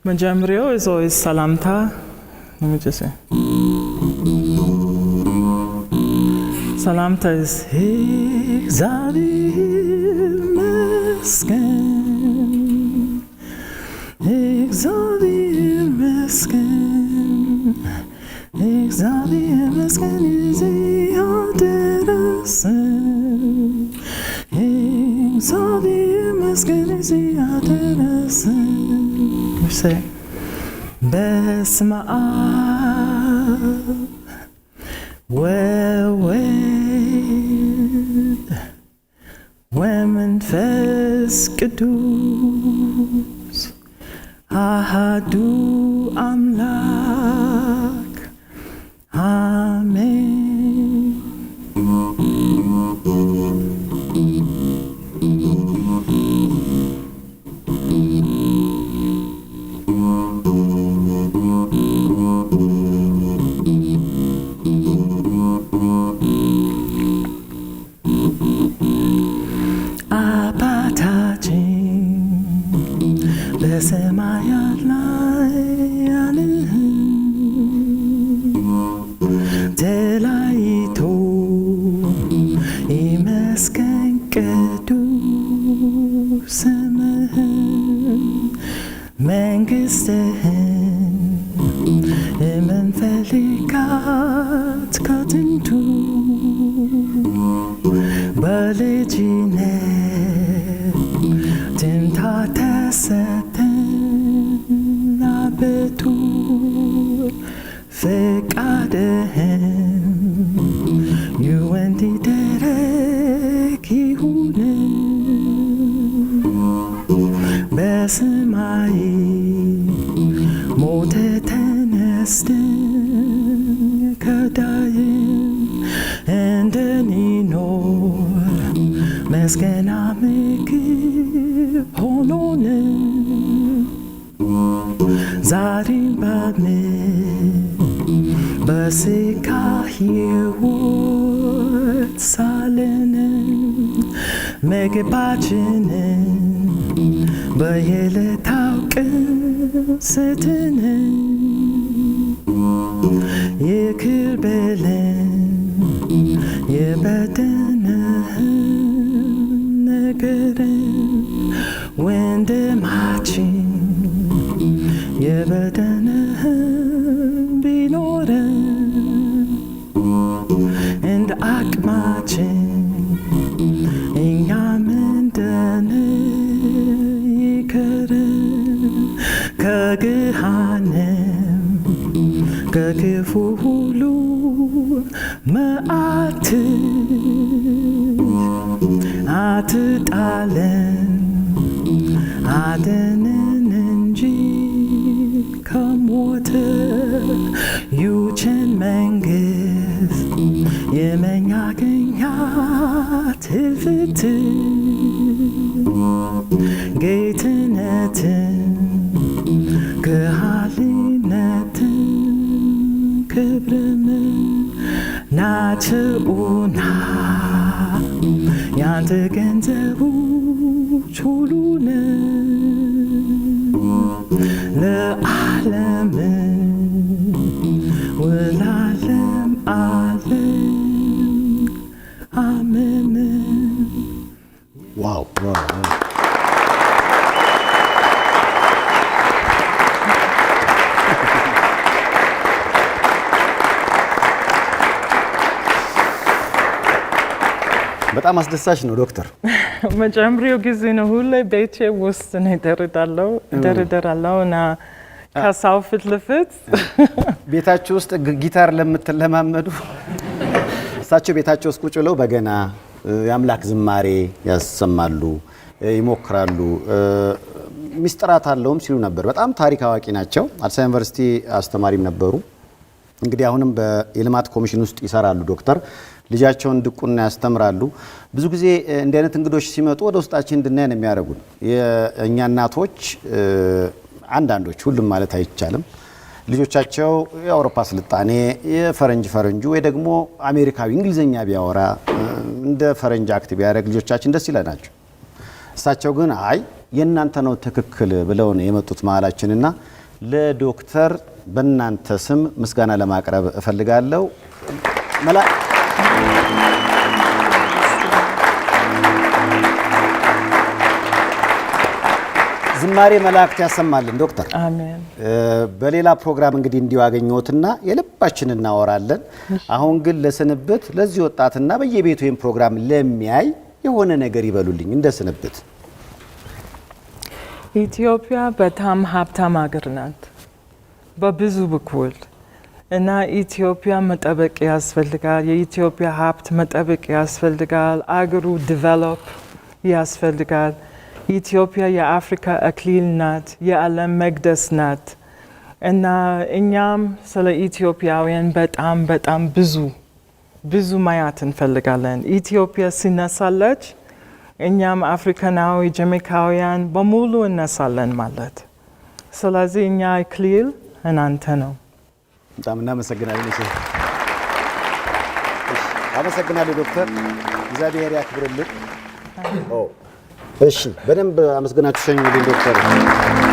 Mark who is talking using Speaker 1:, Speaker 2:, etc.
Speaker 1: መጀመሪያው is always ሰላምታ። Let me just say. ሰላምታ is እግዚአብሔር ይመስገን፣ እግዚአብሔር ይመስገን፣ እግዚአብሔር ይመስገን እዚህ ያደረሰን፣ እግዚአብሔር ይመስገን እዚህ ያደረሰን። We say በስመ አብ ወወልድ ወመንፈስ ቅዱስ አሐዱ አምላክ አሜን። አባታችን በሰማያት ላይ ያለህ ተለይቶ ይመስገን ቅዱስ ስምህ፣ መንግሥትህን የምንፈልጋት ከጥንቱ በልጅነት ትምታ ተሰጠን አቤቱ ፈቃድህን ይሁን እንዲደረግ ይሁን በሰማይ ሞተ ተነስተን ከዳይን እንድንኖር መስገና ምግብ ሆኖን ዛሬም በምድር በሥጋ ሕይወት ሳለን ምግባችንን በየዕለታው ቀን ስጠን፣ ይቅር በለን የበደልንህን ንገረን ወንድማችን የበደለህን ቢኖረን እንደ አቅማችን እኛም እንደንይቅር ከገሃነም ከክፉ ሁሉ መዓት አትጣለን፣ አድነን እንጂ ከሞት፣ ይህችን መንግሥት የምናገኛት እልፍት ጌትነትን ከሃሊነትን ክብርም ናቸውና ያንተ ገንዘቦች ሁሉን ለዓለም ወላለም ዓለም አሜን።
Speaker 2: Wow! በጣም አስደሳች ነው ዶክተር።
Speaker 1: መጀመሪያው ጊዜ ነው ሁሌ ቤቴ ውስጥ ነው እደረደራለሁ እና ከሰው ፊት ለፊት።
Speaker 2: ቤታችሁ ውስጥ ጊታር ለምትለማመዱ እሳቸው ቤታቸው ውስጥ ቁጭ ብለው በገና የአምላክ ዝማሬ ያሰማሉ፣ ይሞክራሉ። ሚስጥራት አለውም ሲሉ ነበር። በጣም ታሪክ አዋቂ ናቸው። አዲስ አበባ ዩኒቨርሲቲ አስተማሪም ነበሩ። እንግዲህ አሁንም የልማት ኮሚሽን ውስጥ ይሰራሉ። ዶክተር ልጃቸውን ድቁና ያስተምራሉ። ብዙ ጊዜ እንዲህ አይነት እንግዶች ሲመጡ ወደ ውስጣችን እንድናይ ነው የሚያደርጉን። የእኛ እናቶች አንዳንዶች፣ ሁሉም ማለት አይቻልም፣ ልጆቻቸው የአውሮፓ ስልጣኔ የፈረንጅ ፈረንጁ ወይ ደግሞ አሜሪካዊ እንግሊዝኛ ቢያወራ እንደ ፈረንጅ act ቢያደርግ ልጆቻችን ደስ ይለናቸው። እሳቸው ግን አይ የእናንተ ነው ትክክል ብለው ነው የመጡት መሀላችንና ለዶክተር በእናንተ ስም ምስጋና ለማቅረብ እፈልጋለሁ። ዝማሬ መላእክት ያሰማልን ዶክተር።
Speaker 1: አሜን።
Speaker 2: በሌላ ፕሮግራም እንግዲህ እንዲሁ አገኘሁትና የልባችን እናወራለን። አሁን ግን ለስንብት ለዚህ ወጣትና በየቤቱ ይህን ፕሮግራም ለሚያይ የሆነ ነገር ይበሉልኝ እንደ ስንብት።
Speaker 1: ኢትዮጵያ በጣም ሀብታም ሀገር ናት በብዙ በኩል፣ እና ኢትዮጵያ መጠበቅ ያስፈልጋል። የኢትዮጵያ ሀብት መጠበቅ ያስፈልጋል። አገሩ develop ያስፈልጋል። ኢትዮጵያ የአፍሪካ አክሊል ናት፣ የዓለም መቅደስ ናት፣ እና እኛም ስለ ኢትዮጵያውያን በጣም በጣም ብዙ ብዙ ማየት እንፈልጋለን። ኢትዮጵያ ሲነሳለች እኛም አፍሪካናዊ ጀሜካውያን በሙሉ እነሳለን ማለት። ስለዚህ እኛ አክሊል እናንተ ነው።
Speaker 2: በጣም እናመሰግናለን። እሺ፣ አመሰግናለሁ ዶክተር፣ እግዚአብሔር ያክብርልን። ኦ እሺ፣ በደንብ አመስግናችሁ ሸኙልኝ ዶክተር።